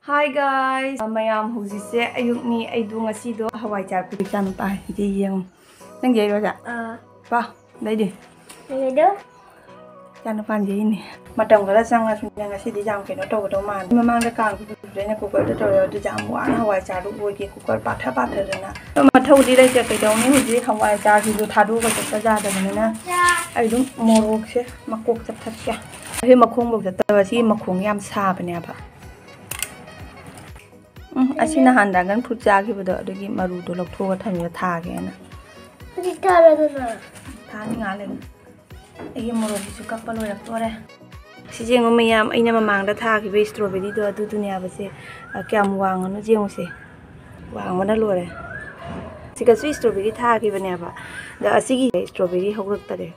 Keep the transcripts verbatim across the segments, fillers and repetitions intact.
Hi guys, ꯃꯌꯥꯝ ꯍꯧꯖꯤꯛꯁꯦ ꯑꯌꯨꯛꯅꯤ꯫ ꯑꯩꯗꯣ ꯉꯁꯤꯗꯣ ꯍꯋꯥꯏ ꯆꯥꯔ ꯄꯨꯔꯤ ꯆꯥꯅ ꯄꯥꯏ꯫ ꯍꯧꯖꯤꯛ ꯌꯦꯡꯉꯨ꯫ ꯅꯪꯒꯤ ꯍꯩꯔꯣꯗ? ꯑꯥ꯫ ꯄꯥ, ꯂꯩꯗꯤ꯫ ꯂꯩꯗꯣ? ꯏꯆꯥꯅꯨꯄꯥꯅ ꯌꯩꯅꯦ꯫ ꯃꯇꯝ ꯈꯔ ꯆꯪꯉꯁꯨꯅꯦ, ꯉꯁꯤꯗꯤ ꯌꯥꯝ ꯀꯩꯅꯣ ꯇꯧꯒꯗꯧ ꯃꯥꯟꯗꯦ꯫ ꯃꯃꯥꯡꯗ ꯀꯥꯡ ꯀꯨꯀꯔꯗ ꯇꯧꯔꯦ, ꯑꯗꯨꯁꯨ ꯌꯥꯝ ꯋꯥꯅ ꯍꯋꯥꯏ ꯆꯥꯔꯗꯨ ꯑꯣꯏꯒꯦ, ꯀꯨꯀꯔ ꯄꯥꯊ ꯄꯥꯊꯗꯅ꯫ ꯑꯗꯣ ꯃꯊꯧꯗꯤ ꯂꯩꯇꯦ, ꯀꯩꯗꯧꯅꯤ, ꯍꯧꯖꯤꯛ ꯍꯋꯥꯏ ꯆꯥꯔꯁꯤꯁꯨ ꯊꯥꯗꯣꯛꯑꯒ ꯆꯠꯄ ꯌꯥꯗꯕꯅꯤꯅ꯫ ꯑꯩ ꯑꯗꯨꯝ ꯃꯣꯔꯣꯛꯁꯦ ꯃꯀꯣꯛ ꯆꯞꯊꯠꯀꯦ꯫ ꯑꯩ ꯃꯈꯣꯡꯐꯧ ꯆꯠꯇꯕ, ꯁꯤ ꯃꯈꯣꯡ ꯌꯥꯝ ꯁꯥꯕꯅꯦꯕ꯫ ꯎꯝ, ꯑꯁꯤ ꯅꯍꯥꯟ ꯗ꯭ꯔꯥꯒꯟ ꯐ꯭ꯔꯨꯠ ꯆꯥꯈꯤꯕꯗꯣ, ꯑꯗꯨꯒꯤ ꯃꯔꯨꯗꯣ ꯂꯧꯊꯣꯛꯑꯒ ꯊꯝꯃꯤꯕ ꯊꯥꯒꯦꯅ꯫ ꯍꯧꯖꯤꯛ ꯊꯥꯔꯣꯗꯅ꯫ ꯊꯥꯅꯤꯡꯉꯥꯏ ꯂꯩ꯫ ꯑꯩꯒꯤ ꯃꯣꯔꯣꯛꯁꯤꯁꯨ ꯀꯛꯄ ꯂꯣꯏꯔꯛꯇꯣꯔꯦ꯫ ꯁꯤ ꯌꯦꯡꯉꯨ ꯃꯌꯥꯝ, ꯑꯩꯅ ꯃꯃꯥꯡꯗ ꯊꯥꯈꯤꯕ ꯏꯁꯇ꯭ꯔꯣꯕꯦꯔꯤꯗꯣ ꯑꯗꯨꯗꯨꯅꯦꯕꯁꯦ꯫ ꯑ, ꯀꯌꯥꯝ ꯋꯥꯡꯉꯅꯣ ꯌꯦꯡꯉꯨꯁꯦ꯫ ꯋꯥꯡꯕꯅ ꯂꯣꯏꯔꯦ꯫ ꯁꯤꯒꯁꯨ ꯏꯁꯇ꯭ꯔꯣꯕꯦꯔꯤ ꯊꯥꯈꯤꯕꯅꯦꯕ꯫ ꯑꯗ ꯑꯁꯤꯒꯤ ꯏꯁꯇ꯭ꯔꯣꯕꯦꯔꯤ ꯍꯧꯔꯛꯇꯔꯦ꯫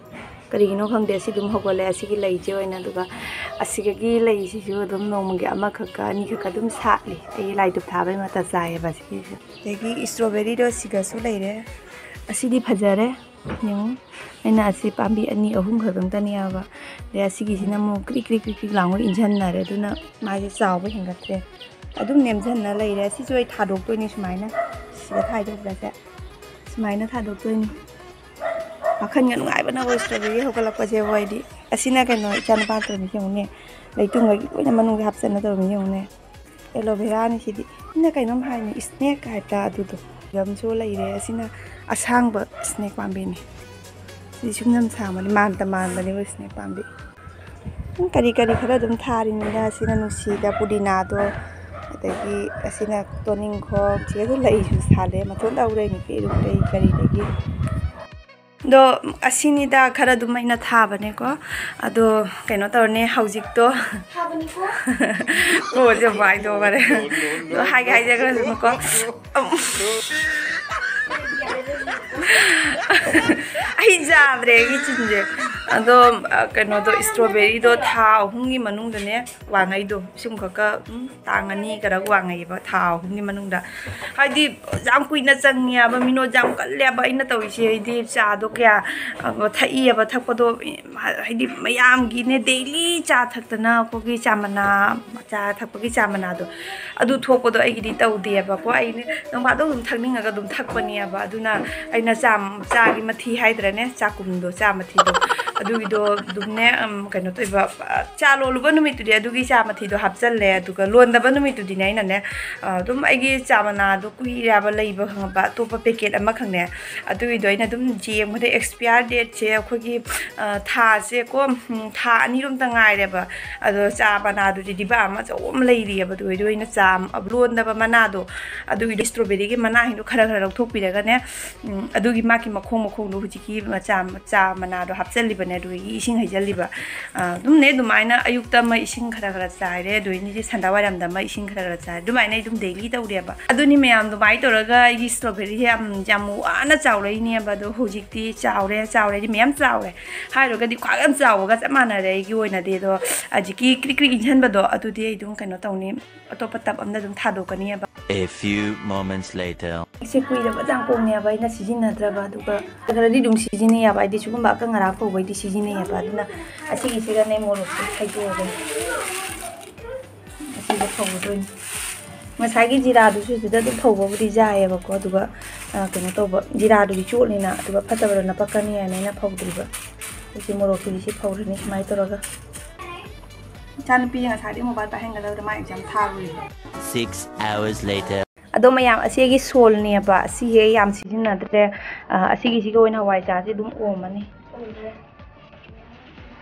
ꯀꯔꯤꯒꯤꯅꯣ ꯈꯪꯗꯦ, ꯑꯁꯤ ꯑꯗꯨꯝ ꯍꯧꯒꯠꯂꯦ ꯑꯁꯤꯒꯤ ꯂꯩꯁꯦ ꯑꯣꯏꯅ꯫ ꯑꯗꯨꯒ ꯑꯁꯤꯒꯒꯤ ꯂꯩꯁꯤꯁꯨ ꯑꯗꯨꯝ ꯅꯣꯡꯃꯒꯤ ꯑꯃꯈꯛꯀ ꯑꯅꯤꯈꯛꯀ ꯑꯗꯨꯝ ꯁꯥꯠꯂꯤ꯫ ꯑꯩ ꯂꯥꯏ ꯙꯨꯞ ꯊꯥꯕꯩ ꯃꯇꯝ ꯆꯥꯏꯌꯦꯕ ꯑꯁꯤꯒꯤꯁꯦ꯫ ꯑꯗꯒꯤ ꯏꯁꯇ꯭ꯔꯣꯕꯦꯔꯤꯗꯣ ꯁꯤꯒꯁꯨ ꯂꯩꯔꯦ꯫ ꯑꯁꯤꯗꯤ ꯐꯖꯔꯦ꯫ ꯌꯦꯡꯉꯨ, ꯑꯩꯅ ꯑꯁꯤ ꯄꯥꯝꯕꯤ ꯑꯅꯤ ꯑꯍꯨꯝ ꯈꯛꯇꯪꯇꯅꯦꯕ꯫ ꯑꯗꯩ ꯑꯁꯤꯒꯤꯁꯤꯅ ꯑꯃꯨꯛ ꯀ꯭ꯔꯤꯛ ꯀ꯭ꯔꯤꯛ ꯀ꯭ꯔꯤꯛ ꯀ꯭ꯔꯤꯛ ꯂꯥꯎꯉꯩ ꯏꯟꯁꯤꯟꯅꯔꯦ, ꯑꯗꯨꯅ ꯃꯥꯁꯦ ꯆꯥꯎꯕ ꯍꯦꯟꯒꯠꯇ꯭ꯔꯦ꯫ ꯑꯗꯨꯝ ꯅꯦꯝꯁꯤꯟꯅ ꯂꯩꯔꯦ꯫ ꯑꯁꯤꯁꯨ ꯑꯩ ꯊꯥꯗꯣꯛꯇꯣꯏꯅꯦ ꯁꯨꯃꯥꯏꯅ꯫ ꯁꯤꯗ ꯊꯥꯏꯗꯣꯛꯄꯁꯦ ꯁꯨꯃꯥꯏꯅ ꯊꯥꯗꯣꯛꯇꯣꯏꯅꯤ꯫ ꯋꯥꯈꯜꯒ ꯅꯨꯡꯉꯥꯏꯕꯅ ꯑꯩꯈꯣꯏ ꯏꯁꯇ꯭ꯔꯣꯕꯦꯔꯤ ꯍꯧꯒꯠꯂꯛꯄꯁꯦ ꯑꯣꯏꯗꯤ꯫ ꯑꯁꯤꯅ ꯀꯩꯅꯣ, ꯏꯆꯥꯅꯨꯄꯥ ꯇꯧꯔꯝꯃꯤ ꯌꯦꯡꯉꯨꯅꯦ꯫ ꯂꯩꯇꯨꯝꯒꯩ ꯂꯣꯏꯅ ꯃꯅꯨꯡꯗ ꯍꯥꯞꯆꯟꯅ ꯇꯧꯔꯝꯃꯤ ꯌꯦꯡꯉꯨꯅꯦ꯫ ꯑꯦꯂꯣꯚꯦꯔꯥꯅꯤ ꯁꯤꯗꯤ꯫ ꯃꯤꯅ ꯀꯩꯅꯣꯝ ꯍꯥꯏꯅꯤ, ꯏꯁꯅꯦꯛ ꯍꯥꯏꯕ꯭ꯔꯥ ꯑꯗꯨꯗꯣ꯫ ꯌꯥꯝꯁꯨ ꯂꯩꯔꯦ꯫ ꯑꯁꯤꯅ ꯑꯁꯥꯡꯕ ꯏꯁꯅꯦꯛ ꯄꯥꯝꯕꯤꯅꯤ꯫ ꯁꯤꯗꯤ ꯁꯨꯝ ꯌꯥꯝ ꯁꯥꯡꯕꯅꯤ, ꯃꯥꯟꯇ ꯃꯥꯟꯕꯅꯦꯕ ꯏꯁꯅꯦꯛ ꯄꯥꯝꯕꯤ꯫ ꯎꯝ, ꯀꯔꯤ ꯀꯔꯤ ꯈꯔ ꯑꯗꯨꯝ ꯊꯥꯔꯤꯅꯤꯗ꯫ ꯑꯁꯤꯅ ꯅꯨꯡꯁꯤꯗ ꯄꯨꯗꯤꯅꯥꯗꯣ, ꯑꯗꯒꯤ ꯑꯁꯤꯅ ꯇꯣꯅꯤꯡꯈꯣꯛ, ꯁꯤꯒꯁꯨ ꯂꯩꯁꯨ ꯁꯥꯠꯂꯦ꯫ ꯃꯊꯣꯟꯗ ꯍꯧꯔꯛꯏꯅꯤ, ꯄꯦꯔꯨꯛ ꯂꯩ ꯀꯔꯤꯗꯒꯤ꯫ ꯑꯗꯣ ꯑꯁꯤꯅꯤꯗ ꯈꯔ ꯑꯗꯨꯝ ꯑꯩꯅ ꯊꯥꯕꯅꯦꯀꯣ꯫ ꯑꯗꯣ ꯀꯩꯅꯣ ꯇꯧꯔꯅꯤ ꯍꯧꯖꯤꯛꯇꯣ꯫ ꯊꯥꯕꯅꯤꯀꯣ꯫ ꯀꯣꯁꯦ ꯋꯥꯏꯗꯣꯛꯈꯔꯦ꯫ ꯑꯗꯣ ꯍꯥꯏꯒꯦ ꯍꯥꯏꯖꯈ꯭ꯔꯁꯅꯨꯀꯣ꯫ ꯑꯩ ꯆꯥꯗ꯭ꯔꯦ ꯑꯩꯒꯤ ꯆꯤꯟꯁꯦ꯫ ꯑꯗꯣ ꯀꯩꯅꯣꯗꯣ, strawberryꯗꯣ ꯊꯥ ꯑꯍꯨꯝꯒꯤ ꯃꯅꯨꯡꯗꯅꯦ ꯋꯥꯡꯉꯩꯗꯣ, ꯁꯨꯝ ꯈꯛꯀ ꯇꯥꯡ ꯑꯅꯤ ꯈꯔ ꯋꯥꯡꯉꯩꯌꯦꯕ ꯊꯥ ꯑꯍꯨꯝꯒꯤ ꯃꯅꯨꯡꯗ꯫ ꯍꯥꯏꯗꯤ ꯌꯥꯝ ꯀꯨꯏꯅ ꯆꯪꯉꯦꯕ, ꯃꯤꯅꯣꯠ ꯌꯥꯝ ꯀꯜꯂꯦꯕ ꯑꯩꯅ ꯇꯧꯔꯤꯁꯦ꯫ ꯍꯥꯏꯗꯤ ꯆꯥꯗꯣ ꯀꯌꯥ ꯊꯛꯏꯑꯕ, ꯊꯛꯄꯗꯣ ꯍꯥꯏꯗꯤ ꯃꯌꯥꯝꯒꯤꯅꯦ daily ꯆꯥ ꯊꯛꯇꯅ ꯑꯩꯈꯣꯏꯒꯤ ꯆꯥ ꯃꯅꯥ, ꯆꯥ ꯊꯛꯄꯒꯤ ꯆꯥ ꯃꯅꯥꯗꯣ ꯑꯗꯨ ꯊꯣꯛꯄꯗꯣ ꯑꯩꯒꯤꯗꯤ ꯇꯧꯗꯦꯕꯀꯣ꯫ ꯑꯩꯅꯦ ꯅꯣꯡꯐꯥꯗꯣꯛ ꯑꯗꯨꯝ ꯊꯛꯅꯤꯡꯉꯒ ꯑꯗꯨꯝ ꯊꯛꯄꯅꯦꯕ꯫ ꯑꯗꯨꯅ ꯑꯩꯅ ꯆꯥ, ꯆꯥꯒꯤ ꯃꯊꯤ ꯍꯥꯏꯗ꯭ꯔꯅꯦ, ꯆꯥꯛꯀꯨꯝꯗꯣ, ꯆꯥ ꯃꯊꯤꯗꯣ, ꯑꯗꯨꯒꯤꯗꯣ ꯑꯗꯨꯝꯅꯦ, ꯀꯩꯅꯣ ꯇꯧꯕ, ꯆꯥ ꯂꯣꯜꯂꯨꯕ ꯅꯨꯃꯤꯠꯇꯨꯗꯤ ꯑꯗꯨꯒꯤ ꯆꯥ ꯃꯊꯤꯗꯣ ꯍꯥꯞꯆꯜꯂꯦ꯫ ꯑꯗꯨꯒ ꯂꯣꯟꯗꯕ ꯅꯨꯃꯤꯠꯇꯨꯗꯤꯅꯦ ꯑꯩꯅꯅꯦ, ꯑꯗꯨꯝ ꯑꯩꯒꯤ ꯆꯥ ꯃꯅꯥꯗꯣ ꯀꯨꯏꯔꯦꯕ ꯂꯩꯕ, ꯈꯪꯉꯕ, ꯑꯇꯣꯞꯄ packet ꯑꯃꯈꯛꯅꯦ꯫ ꯑꯗꯨꯒꯤꯗꯣ ꯑꯩꯅ ꯑꯗꯨꯝ ꯌꯦꯡꯕꯗ expire dateꯁꯦ ꯑꯩꯈꯣꯏꯒꯤ ꯊꯥꯁꯦꯀꯣ, ꯊꯥ ꯑꯅꯤꯔꯣꯝꯇ ꯉꯥꯏꯔꯦꯕ꯫ ꯑꯗꯣ ꯆꯥ ꯃꯅꯥꯗꯨꯗꯤ ꯗꯤꯕꯥ ꯑꯃ ꯑꯆꯧꯕ ꯑꯃ ꯂꯩꯔꯤꯑꯕ꯫ ꯑꯗꯨ ꯑꯣꯏꯗꯣ ꯑꯩꯅ ꯆꯥ ꯂꯣꯟꯗꯕ ꯃꯅꯥꯗꯣ, ꯑꯗꯨꯒꯤꯗꯤ strawberryꯒꯤ ꯃꯅꯥꯁꯤꯡꯗꯣ ꯈꯔ ꯈꯔ ꯂꯧꯊꯣꯛꯄꯤꯔꯒꯅꯦ, ꯑꯗꯨꯒꯤ ꯃꯥꯒꯤ ꯃꯈꯣꯡ ꯃꯈꯣꯡꯗꯣ ꯍꯧꯖꯤꯛꯀꯤ ꯃꯆꯥ, ꯆꯥ ꯃꯅꯥꯗꯣ ꯍꯥꯞꯆꯜꯂꯤꯕꯅꯦ꯫ ꯑꯗꯨꯗꯒꯤ ꯏꯁꯤꯡ ꯍꯩꯖꯜꯂꯤꯕ꯫ ꯑꯗꯨꯝꯅꯦ ꯑꯗꯨꯃꯥꯏꯅ ꯑꯌꯨꯛꯇ ꯑꯃ ꯏꯁꯤꯡ ꯈꯔ ꯈꯔ ꯆꯥꯏꯔꯦ, ꯑꯗꯨꯗꯒꯤꯗꯤ ꯁꯟꯗꯥꯋꯥꯏꯔꯝꯗ ꯑꯃ ꯏꯁꯤꯡ ꯈꯔ ꯈꯔ ꯆꯥꯏꯔꯦ꯫ ꯑꯗꯨꯃꯥꯏꯅ ꯑꯩ ꯑꯗꯨꯝ daily ꯇꯧꯔꯦꯕ꯫ ꯑꯗꯨꯅꯤ ꯃꯌꯥꯝ, ꯑꯗꯨꯃꯥꯏꯅ ꯇꯧꯔꯒ ꯑꯩꯒꯤ strawberryꯁꯦ ꯌꯥꯝ, ꯌꯥꯝ ꯋꯥꯅ ꯆꯥꯎꯔꯛꯏꯅꯦꯕ꯫ ꯑꯗꯣ ꯍꯧꯖꯤꯛꯇꯤ ꯆꯥꯎꯔꯦ, ꯆꯥꯎꯔꯦꯗꯤ ꯃꯌꯥꯝ ꯆꯥꯎꯔꯦ꯫ ꯍꯥꯏꯔꯨꯔꯒꯗꯤ ꯈ꯭ꯋꯥꯏ ꯌꯥꯝ ꯆꯥꯎꯕꯒ ꯆꯞ ꯃꯥꯟꯅꯔꯦ ꯑꯩꯒꯤ ꯑꯣꯏꯅꯗꯤ꯫ ꯑꯗꯣ ꯍꯧꯖꯤꯛꯀꯤ ꯀ꯭ꯔꯤꯛ ꯀ꯭ꯔꯤꯛ ꯏꯟꯁꯤꯟꯕꯗꯣ ꯑꯗꯨꯗꯤ ꯑꯩ ꯑꯗꯨꯝ ꯀꯩꯅꯣ ꯇꯧꯅꯤ, ꯑꯇꯣꯞꯄ tub ꯑꯝꯗ ꯑꯗꯨꯝ ꯊꯥꯗꯣꯛꯀꯅꯤꯕ꯫ A few moments later. ꯁꯤ ꯀꯨꯏꯔꯕ ꯆꯥꯡꯀꯣꯡꯅꯦꯕ ꯑꯩꯅ ꯁꯤꯖꯤꯟꯅꯗ꯭ꯔꯕ꯫ ꯑꯗꯨꯒ ꯈꯔꯗꯤ ꯑꯗꯨꯝ ꯁꯤꯖꯤꯟꯅꯩꯌꯦꯕ, ꯍꯥꯏꯗꯤ ꯁꯤꯒꯨꯝꯕ ꯑꯀꯪ ꯑꯔꯥꯛ ꯐꯧꯕꯩꯗꯤ ꯁꯤꯖꯤꯟꯅꯩꯌꯦꯕ꯫ ꯑꯗꯨꯅ ꯑꯁꯤꯒꯤꯁꯤꯒꯅꯦ ꯃꯣꯔꯣꯛꯁꯦ ꯈꯥꯏꯗꯣꯛꯑꯒꯦ꯫ ꯑꯁꯤꯒ ꯐꯧꯒꯗꯣꯏꯅꯤ꯫ ꯉꯁꯥꯏꯒꯤ ꯖꯤꯔꯥꯗꯨꯁꯨ ꯁꯤꯗ ꯑꯗꯨꯝ ꯐꯧꯕꯕꯨꯗꯤ ꯌꯥꯏꯌꯦꯕꯀꯣ꯫ ꯑꯗꯨꯒ ꯀꯩꯅꯣ ꯇꯧꯕ, ꯖꯤꯔꯥꯗꯨꯗꯤ ꯆꯣꯠꯂꯤꯅ, ꯑꯗꯨꯒ ꯐꯠꯇꯕꯗꯣ ꯅꯄꯛꯀꯅꯤ ꯍꯥꯏꯅ ꯑꯩꯅ ꯐꯧꯗ꯭ꯔꯤꯕ꯫ ꯑꯩꯁꯦ ꯃꯣꯔꯣꯛꯀꯤꯗꯤ ꯁꯤ ꯐꯧꯔꯅꯤ ꯁꯨꯃꯥꯏꯅ ꯇꯧꯔꯒ꯫ ꯏꯆꯥꯅꯨꯄꯤꯁꯦ ꯉꯁꯥꯏꯗꯒꯤ mobile ꯄꯥꯏꯍꯟꯒꯗꯕꯗ ꯃꯥ exam ꯊꯥꯔꯨꯔꯤꯕ꯫ Six hours later. ꯑꯗꯣ ꯃꯌꯥꯝ, ꯑꯁꯤꯒꯤ ꯁꯣꯜꯅꯦꯕ, ꯑꯁꯤꯁꯦ ꯑꯩ ꯌꯥꯝ ꯁꯤꯖꯤꯟꯅꯗ꯭ꯔꯦ꯫ ꯑꯁꯤꯒꯤꯁꯤꯒ ꯑꯣꯏꯅ ꯍꯋꯥꯏꯖꯥꯔꯁꯦ ꯑꯗꯨꯝ ꯑꯣꯝꯃꯅꯤ꯫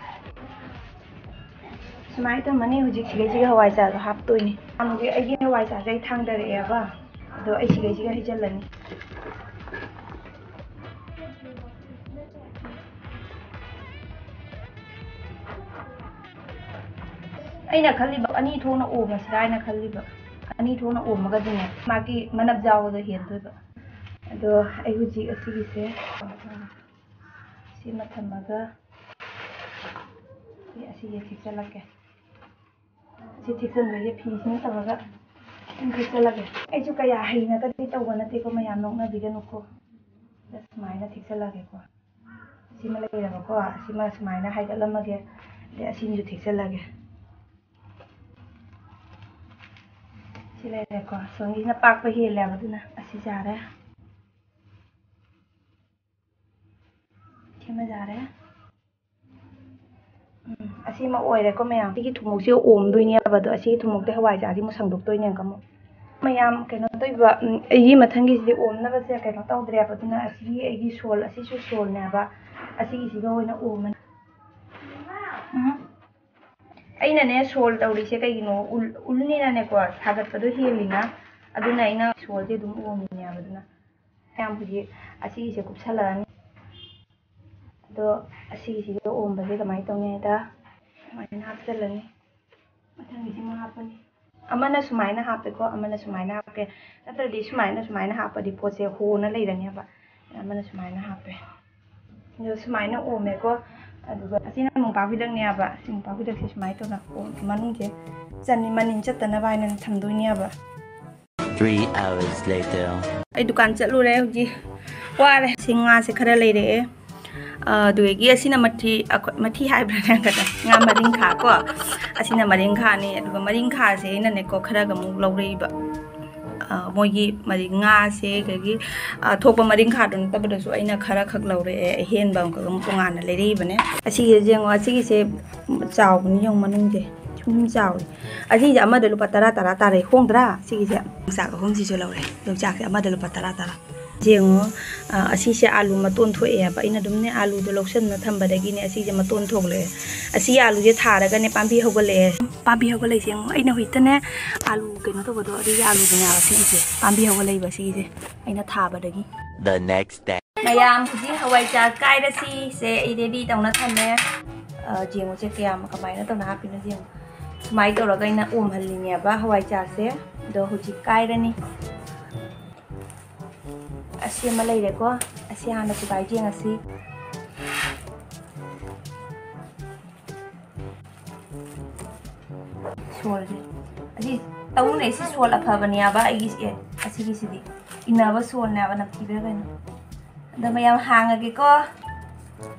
ꯁꯨꯃꯥꯏꯅ ꯇꯧꯔꯝꯃꯅꯤ꯫ ꯍꯧꯖꯤꯛ ꯁꯤꯒꯩꯁꯤꯒ ꯍꯋꯥꯏꯖꯥꯔꯗꯣ ꯍꯥꯞꯇꯣꯏꯅꯤ꯫ ꯍꯥꯟꯅꯗꯤ ꯑꯩꯒꯤ ꯍꯋꯥꯏꯖꯥꯔꯁꯦ ꯑꯩ ꯊꯥꯡꯗꯔꯛꯑꯦꯕ, ꯑꯗꯣ ꯑꯩ ꯁꯤꯒꯩꯁꯤꯒ ꯍꯩꯖꯤꯜꯂꯅꯤ꯫ ꯑꯩꯅ ꯈꯜꯂꯤꯕ ꯑꯅꯤ ꯊꯣꯛꯅ ꯑꯣꯝꯃꯁꯤꯔꯥ ꯍꯥꯏꯅ ꯈꯜꯂꯤꯕ꯫ ꯑꯅꯤ ꯊꯣꯛꯅ ꯑꯣꯝꯃꯒꯗꯤꯅꯦ ꯃꯥꯒꯤ ꯃꯅꯞ ꯌꯥꯎꯕꯗꯣ ꯍꯦꯟꯗꯣꯏꯕ꯫ ꯑꯗꯣ ꯑꯩ ꯍꯧꯖꯤꯛ ꯑꯁꯤꯒꯤꯁꯦ ꯁꯤꯃ ꯊꯝꯃꯒ ꯑꯩ ꯑꯁꯤꯁꯦ ꯊꯦꯛꯆꯜꯂꯛꯀꯦ꯫ ꯁꯤ ꯊꯦꯛꯆꯟꯕꯁꯦ ꯐꯤꯁꯤꯅ ꯇꯧꯔꯒ ꯑꯗꯨꯝ ꯊꯦꯛꯆꯜꯂꯒꯦ꯫ ꯑꯩꯁꯨ ꯀꯌꯥ ꯍꯩꯅꯒꯗꯤ ꯇꯧꯕ ꯅꯠꯇꯦꯀꯣ, ꯃꯌꯥꯝ ꯅꯣꯛꯅꯕꯤꯒꯅꯨꯀꯣ꯫ ꯑꯗ ꯁꯨꯃꯥꯏꯅ ꯊꯦꯛꯆꯜꯂꯒꯦꯀꯣ꯫ ꯁꯤꯃ ꯂꯩꯔꯕꯀꯣ, ꯁꯤꯃ ꯁꯨꯃꯥꯏꯅ ꯍꯥꯏꯒꯠꯂꯝꯃꯒꯦ꯫ ꯑꯗꯩ ꯑꯁꯤꯃꯁꯨ ꯊꯦꯛꯆꯜꯂꯒꯦ꯫ ꯁꯤ ꯂꯩꯔꯦꯀꯣ, ꯁꯣꯝꯒꯤꯁꯤꯅ ꯄꯥꯛꯄ ꯍꯦꯜꯂꯦꯕ, ꯑꯗꯨꯅ ꯑꯁꯤ ꯌꯥꯔꯦ꯫ ꯁꯤꯃ ꯌꯥꯔꯦ꯫ ꯎꯝ, ꯑꯁꯤꯃ ꯑꯣꯏꯔꯦꯀꯣ ꯃꯌꯥꯝ꯫ ꯁꯤꯒꯤ ꯊꯨꯝꯃꯣꯛꯁꯦ ꯑꯣꯝꯗꯣꯏꯅꯦꯕ, ꯑꯗꯣ ꯑꯁꯤꯒꯤ ꯊꯨꯝꯃꯣꯛꯇꯤ ꯍꯋꯥꯏꯖꯥꯔꯁꯤ ꯑꯃꯨꯛ ꯁꯪꯗꯣꯛꯇꯣꯏꯅꯦ ꯑꯃꯨꯛ꯫ ꯃꯌꯥꯝ ꯀꯩꯅꯣ ꯇꯧꯕ, ꯎꯝ, ꯑꯩꯒꯤ ꯃꯊꯪꯒꯤꯁꯤꯗꯤ ꯑꯣꯝꯅꯕꯁꯦ ꯀꯩꯅꯣ ꯇꯧꯗ꯭ꯔꯦꯕ, ꯑꯗꯨꯅ ꯑꯁꯤꯒꯤ ꯑꯩꯒꯤ ꯁꯣꯜ ꯑꯁꯤꯁꯨ ꯁꯣꯜꯅꯦꯕ, ꯑꯁꯤꯒꯤꯁꯤꯒ ꯑꯣꯏꯅ ꯑꯣꯝꯃꯅꯤ꯫ ꯎꯝ꯫ ꯑꯩꯅꯅꯦ ꯁꯣꯜ ꯇꯧꯔꯤꯁꯦ ꯀꯩꯒꯤꯅꯣ, ꯎꯜ-, ꯎꯜꯅꯤꯅꯅꯦꯀꯣ, ꯁꯥꯒꯠꯄꯗꯣ ꯍꯦꯜꯂꯤꯅ, ꯑꯗꯨꯅ ꯑꯩꯅ ꯁꯣꯜꯁꯦ ꯑꯗꯨꯝ ꯑꯣꯝꯃꯤꯅꯦꯕ꯫ ꯑꯗꯨꯅ ꯃꯌꯥꯝ ꯍꯧꯖꯤꯛ ꯑꯁꯤꯒꯤꯁꯦ ꯀꯨꯞꯁꯜꯂꯛꯑꯅꯤ꯫ ꯑꯗꯣ ꯑꯁꯤꯒꯤꯁꯤꯒ ꯑꯣꯝꯕꯁꯦ ꯀꯃꯥꯏꯅ ꯇꯧꯅꯤ ꯍꯥꯏꯗ, ꯁꯨꯃꯥꯏꯅ ꯍꯥꯞꯆꯜꯂꯅꯤ꯫ ꯃꯊꯪꯒꯤꯁꯤꯃ ꯍꯥꯞꯄꯅꯤ꯫ ꯑꯃꯅ ꯁꯨꯃꯥꯏꯅ ꯍꯥꯞꯄꯦꯀꯣ, ꯑꯃꯅ ꯁꯨꯃꯥꯏꯅ ꯍꯥꯞꯄꯦ꯫ ꯅꯠꯇ꯭ꯔꯗꯤ ꯁꯨꯃꯥꯏꯅ, ꯁꯨꯃꯥꯏꯅ ꯍꯥꯞꯄꯗꯤ ꯄꯣꯠꯁꯦ ꯍꯣꯅ ꯂꯩꯔꯅꯦꯕ꯫ ꯑꯃꯅ ꯁꯨꯃꯥꯏꯅ ꯍꯥꯞꯄꯦ꯫ ꯑꯗꯣ ꯁꯨꯃꯥꯏꯅ ꯑꯣꯝꯃꯦꯀꯣ꯫ ꯑꯗꯨꯒ ꯑꯁꯤꯅ ꯃꯣꯝꯄꯥꯛ ꯐꯤꯗꯛꯅꯦꯕ꯫ ꯑꯁꯤ ꯃꯣꯝꯄꯥꯛ ꯐꯤꯗꯛꯁꯦ ꯁꯨꯃꯥꯏꯅ ꯇꯧꯅ ꯑꯣꯝ-, ꯃꯅꯨꯡꯁꯦ ꯆꯅꯤ-, ꯃꯅꯤꯟ ꯆꯠꯇꯅꯕ ꯍꯥꯏꯅ ꯊꯝꯗꯣꯏꯅꯦꯕ꯫ Three hours later. ꯑꯩ ꯗꯨꯀꯥꯟ ꯆꯠꯂꯨꯔꯦ ꯍꯧꯖꯤꯛ꯫ ꯋꯥꯔꯦ꯫ ꯁꯤ ꯉꯥꯁꯦ ꯈꯔ ꯂꯩꯔꯛꯑꯦ꯫ ꯑ, ꯑꯗꯨꯗꯒꯤ ꯑꯁꯤꯅ ꯃꯊꯤ, ꯑꯩꯈꯣꯏ, ꯃꯊꯤ ꯍꯥꯏꯕ꯭ꯔꯥ ꯅꯪ ꯀꯗ? ꯉꯥ ꯃꯔꯤꯡꯈꯥ ꯀꯣ꯫ ꯑꯁꯤꯅ ꯃꯔꯤꯡꯈꯥꯅꯤ꯫ ꯑꯗꯨꯒ ꯃꯔꯤꯡꯈꯥꯁꯦ ꯑꯩꯅꯅꯦꯀꯣ ꯈꯔꯒ ꯑꯃꯨꯛ ꯂꯧꯔꯛꯏꯕ꯫ ꯑ, ꯃꯣꯏꯒꯤ ꯃꯔꯤ-, ꯉꯥꯁꯦ ꯑꯗꯒꯤ, ꯑ, ꯊꯣꯛꯄ ꯃꯔꯤꯡꯈꯥꯗꯣ ꯅꯠꯇꯕꯗꯁꯨ ꯑꯩꯅ ꯈꯔ ꯈꯛ ꯂꯧꯔꯛꯑꯦ꯫ ꯑꯍꯦꯟꯕ ꯑꯃꯈꯛ ꯑꯃꯨꯛ ꯇꯣꯉꯥꯟꯅ ꯂꯩꯔꯛꯏꯕꯅꯦ꯫ ꯑꯁꯤꯒꯤꯁꯦ ꯌꯦꯡꯉꯣ, ꯑꯁꯤꯒꯤꯁꯦ ꯆꯥꯎꯕꯅꯤ ꯌꯦꯡꯉꯣ ꯃꯅꯨꯡꯁꯦ꯫ ꯁꯨꯝ ꯆꯥꯎꯋꯤ꯫ ꯑꯁꯤꯁꯦ ꯑꯃꯗ ꯂꯨꯄꯥ ꯇꯔꯥ ꯇꯔꯥ ꯇꯥꯔꯦ꯫ ꯍꯣꯡꯗ꯭ꯔꯥ? ꯁꯤꯒꯤꯁꯦ ꯌꯣꯡꯆꯥꯛ ꯑꯍꯨꯝꯁꯤꯁꯨ ꯂꯧꯔꯦ꯫ ꯌꯣꯡꯆꯥꯛꯁꯦ ꯑꯃꯗ ꯂꯨꯄꯥ ꯇꯔꯥ ꯇꯔꯥ꯫ ꯌꯦꯡꯉꯣ, ꯑ, ꯑꯁꯤꯁꯦ ꯑꯥꯂꯨ ꯃꯇꯣꯟ ꯊꯣꯛꯑꯦꯕ꯫ ꯑꯩꯅ ꯑꯗꯨꯝꯅꯦ ꯑꯥꯂꯨꯗꯣ ꯂꯧꯁꯟꯅ ꯊꯝꯕꯗꯒꯤꯅꯦ ꯑꯁꯤꯁꯦ ꯃꯇꯣꯟ ꯊꯣꯛꯂꯛꯑꯦ꯫ ꯑꯁꯤ ꯑꯥꯂꯨꯁꯦ ꯊꯥꯔꯒꯅꯦ ꯄꯥꯝꯕꯤ ꯍꯧꯒꯠꯂꯛꯑꯦ꯫ ꯄꯥꯝꯕꯤ ꯍꯧꯒꯠꯂꯛꯏꯁꯦ ꯌꯦꯡꯉꯣ꯫ ꯑꯩꯅ ꯍꯧꯖꯤꯛꯇꯅꯦ ꯑꯥꯂꯨ ꯀꯩꯅꯣ ꯇꯧꯕꯗꯣ ꯑꯗꯨꯒꯤ ꯑꯥꯂꯨꯗꯨꯅꯦꯕ ꯁꯤꯒꯤꯁꯦ꯫ ꯄꯥꯝꯕꯤ ꯍꯧꯒꯠꯂꯛꯏꯕ ꯁꯤꯒꯤꯁꯦ ꯑꯩꯅ ꯊꯥꯕꯗꯒꯤ꯫ The next day. ꯃꯌꯥꯝ ꯍꯧꯖꯤꯛ ꯍꯋꯥꯏꯖꯥꯔ ꯀꯥꯏꯔꯁꯤ ꯁꯦ ꯑꯩ ready ꯇꯧꯅ ꯊꯝꯃꯦ꯫ ꯑ, ꯌꯦꯡꯉꯨꯁꯦ ꯀꯌꯥꯝ ꯀꯃꯥꯏꯅ ꯇꯧꯅ ꯍꯥꯞꯄꯤꯅꯣ ꯌꯦꯡꯉꯨ꯫ ꯁꯨꯃꯥꯏꯅ ꯇꯧꯔꯒ ꯑꯩꯅ ꯑꯣꯝꯍꯜꯂꯤꯅꯦꯕ ꯍꯋꯥꯏꯖꯥꯔꯁꯦ꯫ ꯑꯗꯣ ꯍꯧꯖꯤꯛ ꯀꯥꯏꯔꯅꯤ꯫ ꯑꯁꯤ ꯑꯃ ꯂꯩꯔꯦꯀꯣ꯫ ꯑꯁꯤ ꯍꯥꯟꯅ ꯊꯨꯒꯥꯏ ꯌꯦꯡꯉꯁꯤ꯫ ꯁꯣꯜꯁꯦ꯫ ꯑꯁꯤ ꯇꯧꯅꯦ, ꯁꯤ ꯁꯣꯜ ꯑꯐꯕꯅꯦꯕ ꯑꯩꯒꯤꯁꯦ꯫ ꯑꯁꯤꯒꯤꯁꯤꯗꯤ ꯏꯟꯅꯕ ꯁꯣꯜꯅꯦꯕ, ꯅꯝꯊꯤꯕ꯭ꯔꯥ ꯀꯩꯅꯣ꯫ ꯑꯗꯣ ꯃꯌꯥꯝ ꯍꯥꯡꯉꯒꯦꯀꯣ꯫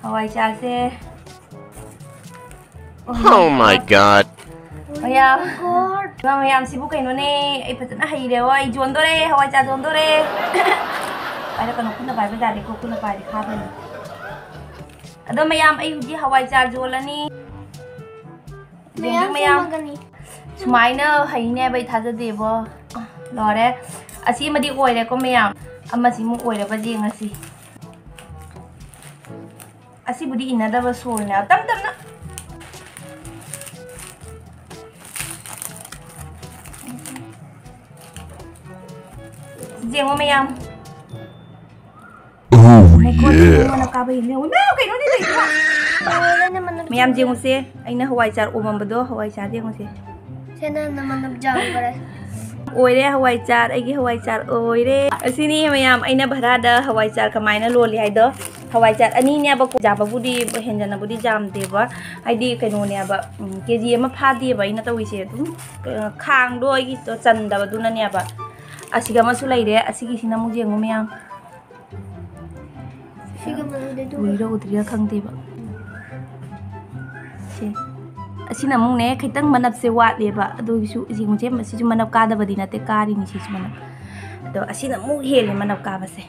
ꯍꯋꯥꯏ ꯆꯥꯁꯦ꯫ Oh my God. ꯃꯌꯥꯝ, ꯏꯃꯥ ꯃꯌꯥꯝꯁꯤꯕꯨ ꯀꯩꯅꯣꯅꯦ, ꯑꯩ ꯐꯖꯅ ꯍꯩꯔꯦ, ꯑꯣ, ꯑꯩ ꯌꯣꯟꯗꯣꯔꯦ, ꯍꯋꯥꯏ ꯆꯥ ꯌꯣꯟꯗꯣꯔꯦ꯫ ꯄꯥꯏꯔꯛꯀꯅꯨ, ꯈꯨꯠꯅ ꯄꯥꯏꯕ ꯌꯥꯗꯦꯀꯣ, ꯈꯨꯠꯅ ꯄꯥꯏꯔꯗꯤ ꯈꯥꯕꯅꯤ꯫ ꯑꯗꯣ ꯃꯌꯥꯝ, ꯑꯩ ꯍꯧꯖꯤꯛ ꯍꯋꯥꯏ ꯆꯥ ꯌꯣꯜꯂꯅꯤ꯫ ꯌꯦꯡꯕꯤꯌꯨ ꯃꯌꯥꯝ, ꯃꯌꯥꯝ꯫ ꯁꯦꯝꯃꯒꯅꯤ꯫ ꯁꯨꯃꯥꯏꯅ ꯍꯩꯅꯦꯕ ꯑꯩ ꯊꯥꯖꯗꯦꯕꯣ꯫ ꯂꯣꯏꯔꯦ꯫ ꯑꯁꯤꯃꯗꯤ ꯑꯣꯏꯔꯦꯀꯣ ꯃꯌꯥꯝ꯫ ꯑꯃꯁꯤꯃꯨꯛ ꯑꯣꯏꯔꯕ ꯌꯦꯡꯉꯁꯤ꯫ ꯑꯁꯤꯕꯨꯗꯤ ꯏꯟꯅꯗꯕ ꯁꯣꯜꯅꯦ꯫ ꯇꯞ ꯇꯞꯅ꯫ ꯌꯦꯡꯉꯣ ꯃꯌꯥꯝ꯫ Oh, my God, yeah. ꯃꯅꯝ ꯀꯥꯕ ꯌꯦꯡꯉꯣ꯫ ꯏꯃꯥ, ꯀꯩꯅꯣꯅꯦ ꯇꯧꯔꯤꯁꯤꯕꯣ? ꯂꯣꯏꯔꯦꯅꯦ, ꯃꯅꯝ ꯃꯌꯥꯝ ꯆꯦꯜꯂꯦ꯫ ꯌꯦꯡꯉꯨꯁꯦ, ꯑꯩꯅ ꯍꯋꯥꯏ ꯆꯥꯔ ꯑꯣꯝꯃꯝꯕꯗꯣ, ꯍꯋꯥꯏ ꯆꯥꯔ ꯌꯦꯡꯉꯨꯁꯦ꯫ ꯁꯦ, ꯅꯪꯅ ꯃꯅꯝ ꯆꯥꯡꯈ꯭ꯔꯦ꯫ ꯑꯣꯏꯔꯦ ꯍꯋꯥꯏ ꯆꯥꯔ, ꯑꯩꯒꯤ ꯍꯋꯥꯏ ꯆꯥꯔ ꯑꯣꯏꯔꯦ꯫ ꯑꯁꯤꯅꯤ ꯃꯌꯥꯝ, ꯑꯩꯅ ꯚꯔꯥꯗ ꯍꯋꯥꯏ ꯆꯥꯔ ꯀꯃꯥꯏꯅ ꯂꯣꯜꯂꯤ ꯍꯥꯏꯗꯣ꯫ ꯍꯋꯥꯏ ꯆꯥꯔ ꯑꯅꯤꯅꯦꯕꯀꯣ, ꯌꯥꯝꯕꯕꯨꯗꯤ ꯍꯦꯟꯖꯟꯅꯕꯨꯗꯤ ꯌꯥꯝꯗꯦꯕ, ꯍꯥꯏꯗꯤ ꯀꯩꯅꯣꯅꯦꯕ, ꯎꯝ, ꯀꯦ ꯖꯤ ꯑꯃ ꯐꯥꯗꯦꯕ ꯑꯩꯅ ꯇꯧꯔꯤꯁꯦ꯫ ꯑꯗꯨꯝ, ꯑ, ꯈꯥꯡꯗꯣ ꯑꯩꯒꯤꯗꯣ ꯆꯟꯗꯕꯗꯨꯅꯅꯦꯕ꯫ ꯑꯁꯤꯒ ꯑꯃꯁꯨ ꯂꯩꯔꯦ, ꯑꯁꯤꯒꯤꯁꯤꯅ ꯑꯃꯨꯛ ꯌꯦꯡꯉꯨ ꯃꯌꯥꯝ꯫ ꯁꯤꯒ ꯃꯅꯨꯡꯗ ꯑꯗꯨꯒ ꯎꯏꯔ ꯎꯗ꯭ꯔꯤꯔ ꯈꯪꯗꯦꯕ꯫ ꯁꯦ꯫ ꯑꯁꯤꯅ ꯑꯃꯨꯛꯅꯦ, ꯈꯤꯇꯪ ꯃꯅꯞꯁꯦ ꯋꯥꯠꯂꯦꯕ꯫ ꯑꯗꯨꯒꯤꯁꯨ ꯌꯦꯡꯉꯨꯁꯦ, ꯃꯁꯤꯁꯨ ꯃꯅꯞ ꯀꯥꯗꯕꯗꯤ ꯅꯠꯇꯦ, ꯀꯥꯔꯤꯅꯤ ꯁꯤꯁꯨ ꯃꯅꯞ꯫ ꯑꯗꯣ ꯑꯁꯤꯅ ꯑꯃꯨꯛ ꯍꯦꯜꯂꯦ ꯃꯅꯞ ꯀꯥꯕꯁꯦ꯫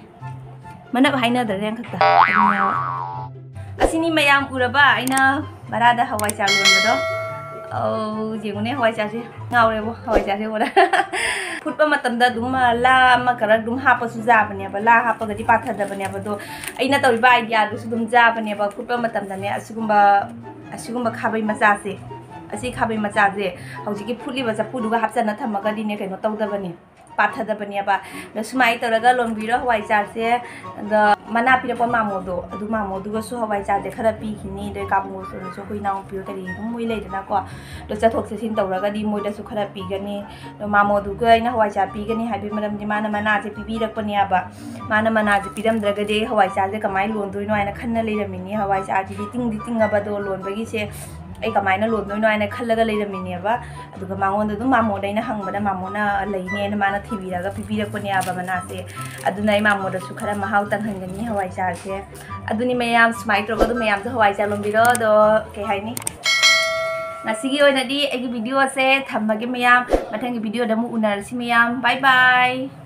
ꯃꯅꯞ ꯍꯥꯏꯅꯗ꯭ꯔꯅꯦ ꯈꯛꯇ꯫ ꯑꯗꯨꯝ ꯌꯥꯎꯋꯦ꯫ ꯑꯁꯤꯅꯤ ꯃꯌꯥꯝ ꯎꯔꯕ ꯑꯩꯅ ꯚꯔꯥꯗ ꯍꯋꯥꯏ ꯆꯥꯔ ꯂꯣꯟꯕꯗꯣ꯫ ꯑꯧ, ꯌꯦꯡꯉꯨꯅꯦ ꯍꯋꯥꯏ ꯆꯥꯔꯁꯦ꯫ ꯉꯥꯎꯔꯦꯕꯣ, ꯍꯋꯥꯏ ꯆꯥꯔꯁꯦ ꯎꯔ꯫ ꯐꯨꯠꯄ ꯃꯇꯝꯗ ꯑꯗꯨꯝ, ꯑ, ꯂꯥ ꯑꯃ ꯈꯔ ꯑꯗꯨꯝ ꯍꯥꯞꯄꯁꯨ ꯌꯥꯕꯅꯦꯕ꯫ ꯂꯥ ꯍꯥꯞꯄꯒꯗꯤ ꯄꯥꯊꯗꯕꯅꯦꯕ꯫ ꯑꯗꯣ ꯑꯩꯅ ꯇꯧꯔꯤꯕ idea ꯗꯨꯁꯨ ꯑꯗꯨꯝ ꯌꯥꯕꯅꯦꯕ꯫ ꯐꯨꯠꯄ ꯃꯇꯝꯗꯅꯦ, ꯑꯁꯤꯒꯨꯝꯕ, ꯑꯁꯤꯒꯨꯝꯕ ꯈꯥꯕꯩ ꯃꯆꯥꯁꯦ, ꯑꯁꯤ ꯈꯥꯕꯩ ꯃꯆꯥꯁꯦ ꯍꯧꯖꯤꯛꯀꯤ ꯐꯨꯠꯂꯤꯕ ꯆꯐꯨꯗꯨꯒ ꯍꯥꯞꯆꯟꯅ ꯊꯝꯃꯒꯗꯤꯅꯦ, ꯀꯩꯅꯣ ꯇꯧꯗꯕꯅꯦ, ꯄꯥꯊꯗꯕꯅꯦꯕ꯫ ꯑꯗꯣ ꯁꯨꯃꯥꯏꯅ ꯇꯧꯔꯒ ꯂꯣꯟꯕꯤꯔꯣ ꯍꯋꯥꯏ ꯆꯥꯔꯁꯦ꯫ ꯑꯗꯣ ꯃꯅꯥ ꯄꯤꯔꯛꯄ ꯃꯥꯃꯣꯗꯣ, ꯑꯗꯨ ꯃꯥꯃꯣꯗꯨꯒꯁꯨ ꯍꯋꯥꯏ ꯆꯥꯁꯦ ꯈꯔ ꯄꯤꯈꯤꯅꯤ꯫ ꯑꯗꯩ ꯀꯥꯕꯨꯁꯣꯅꯁꯨ ꯑꯩꯈꯣꯏ ꯏꯅꯥꯎꯄꯤ ꯀꯔꯤ ꯑꯗꯨꯝ ꯃꯣꯏ ꯂꯩꯗꯅꯀꯣ, ꯑꯗꯣ ꯆꯠꯊꯣꯛ ꯆꯠꯁꯤꯟ ꯇꯧꯔꯒꯗꯤ ꯃꯣꯏꯗꯁꯨ ꯈꯔ ꯄꯤꯒꯅꯤ꯫ ꯑꯗꯣ ꯃꯥꯃꯣꯗꯨꯒ ꯑꯩꯅ ꯍꯋꯥꯏ ꯆꯥ ꯄꯤꯒꯅꯤ ꯍꯥꯏꯕꯒꯤ ꯃꯔꯝꯗꯤ ꯃꯥꯅ ꯃꯅꯥꯁꯦ ꯄꯤꯕꯤꯔꯛꯄꯅꯦꯕ꯫ ꯃꯥꯅ ꯃꯅꯥꯁꯦ ꯄꯤꯔꯝꯗ꯭ꯔꯒꯗꯤ ꯑꯩ ꯍꯋꯥꯏ ꯆꯥꯁꯦ ꯀꯃꯥꯏꯅ ꯂꯣꯟꯗꯣꯏꯅꯣ ꯍꯥꯏꯅ ꯈꯟꯅ ꯂꯩꯔꯝꯃꯤꯅꯤ꯫ ꯍꯋꯥꯏ ꯆꯥꯁꯤꯗꯤ ꯇꯤꯡꯗꯤ ꯇꯤꯡꯉꯕꯗꯣ ꯂꯣꯟꯕꯒꯤꯁꯦ ꯑꯩ ꯀꯃꯥꯏꯅ ꯂꯣꯟꯗꯣꯏꯅꯣ ꯍꯥꯏꯅ ꯈꯜꯂꯒ ꯂꯩꯔꯝꯃꯤꯅꯦꯕ꯫ ꯑꯗꯨꯒ ꯃꯉꯣꯟꯗ ꯑꯗꯨꯝ, ꯃꯥꯃꯣꯗ ꯑꯩꯅ ꯍꯪꯕꯗ ꯃꯥꯃꯣꯅ ꯂꯩꯅꯦꯅ ꯃꯥꯅ ꯊꯤꯕꯤꯔꯒ ꯄꯤꯕꯤꯔꯛꯄꯅꯦꯕ ꯃꯅꯥꯁꯦ꯫ ꯑꯗꯨꯅ ꯑꯩ ꯃꯥꯃꯣꯗꯁꯨ ꯈꯔ ꯃꯍꯥꯎ ꯇꯪꯍꯟꯒꯅꯤ ꯍꯋꯥꯏ ꯆꯥꯁꯦ꯫ ꯑꯗꯨꯅꯤ ꯃꯌꯥꯝ, ꯁꯨꯃꯥꯏꯅ ꯇꯧꯔꯒ ꯑꯗꯨꯝ ꯃꯌꯥꯝꯁꯨ ꯍꯋꯥꯏ ꯆꯥ ꯂꯣꯟꯕꯤꯔꯣ꯫ ꯑꯗꯣ ꯀꯩ ꯍꯥꯏꯅꯤ, ꯉꯁꯤꯒꯤ ꯑꯣꯏꯅꯗꯤ ꯑꯩꯒꯤ ꯚꯤꯗꯤꯑꯣꯁꯦ ꯊꯝꯃꯒꯦ ꯃꯌꯥꯝ꯫ ꯃꯊꯪꯒꯤ ꯚꯤꯗꯤꯑꯣꯗ ꯑꯃꯨꯛ ꯎꯅꯔꯁꯤ ꯃꯌꯥꯝ꯫ ꯕꯥꯏ ꯕꯥꯏ꯫